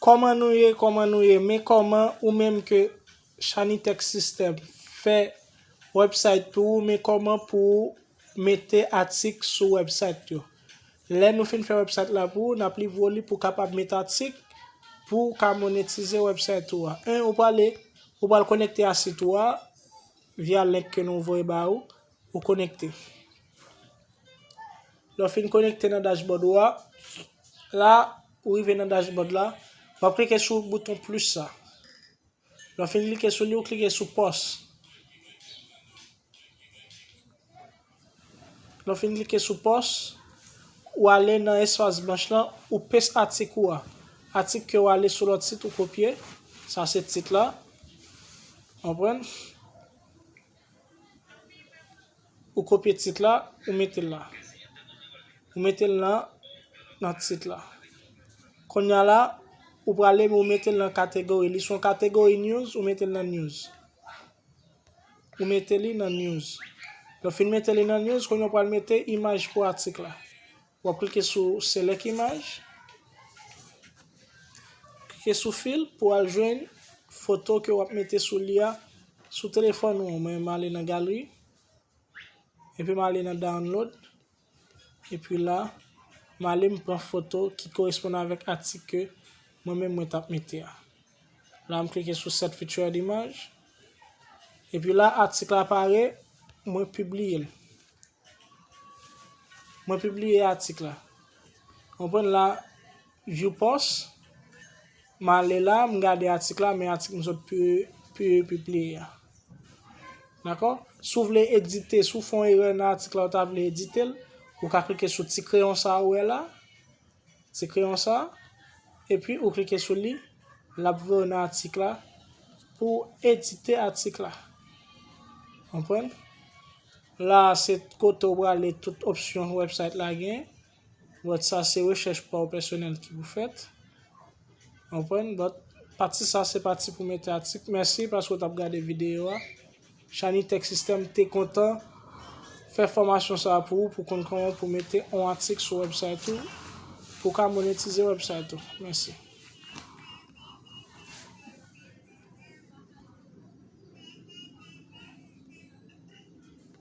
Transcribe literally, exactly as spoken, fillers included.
Kòman nou ye, kòman nou ye? Men kòman ou menm ke Shanitech System fè website pou ou, men kòman pou ou mete atik sou website yo. Lè nou fin fè website la pou ou, n ap livre w li pou w kapab mete atik pou w ka monetize website ou a. En, ou prale, ou pral konekte a sit ou a via link ke nou voye ba ou, ou konekte. Lè w fin konekte nan dashboard ou a, la, ou rive nan dashboard la, w ap klike sou bouton plis sa. Lè w fin klike sou li, ou klike sou pòs. Lè w fin klike sou pòs, ou ale nan espas blanch lan, ou pes atik ou a. Atik ke w ale sou lòt sit, ou kopye. Sa se tit la. Konprann? Ou kopye tit la, ou mete l la. Ou mete l nan, nan tit la. Kounye a la, ou prale, ou mete l nan kategori. Li se yon kategori news, ou mete l nan news. Ou mete li nan news. Lè w fin mete li nan news, kounye a w pral mete imaj pou atik la. W ap klike sou select imaj. Klike sou fill pou w al jwenn foto ke w ap mete sou li a sou telefòn ou an. Mwen, m ale nan galri. Epi m ale nan download. Epi la, m ale m pran foto ki koresponn avèk atik ke mwen menm mwen t ap mete a. La, m klike sou set featured imaj. Epi la, atik la pare, mwen pibliye l. Mwen pibliye atik la. Konprann la, view post. M ale la, m gade atik la, men atik m sot pi, pi, pibliye a. Dakò? Si w vle edite, si w fè yon erè nan atik la, ou ta vle edite l, ou ka klike sou ti kreyon sa a ou wè la. Ti kreyon sa a. Epi ou klike sou li, l ap voye w nan atik la pou w edite atik la. Konprann? La, se kote w prale tout opsyon website la gen. But sa se rechèch pa w pèsonèl ki pou fèt. Konprann? But pati sa se pati pou mete atik. Mèsi paske w t ap gade videyo a. Shanitech System te kontan fè fòmasyon sa a pou ou, pou konn kòman pou mete yon atik sou website ou, pou w ka monetize website ou. Mèsi.